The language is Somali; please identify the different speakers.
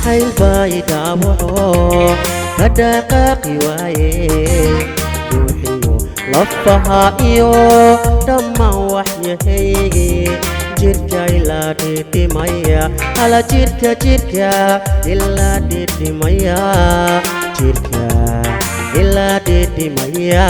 Speaker 1: Jacayl baa i dhaawaco, ka dhaqaaqi waaye. Ruuxiyo lafaha iyo dhammaan waxyahaygi jirka ilaa dhidhimaya. Hala jirka, jirka ilaa dhidhimaya, jirka ilaa dhidhimaya.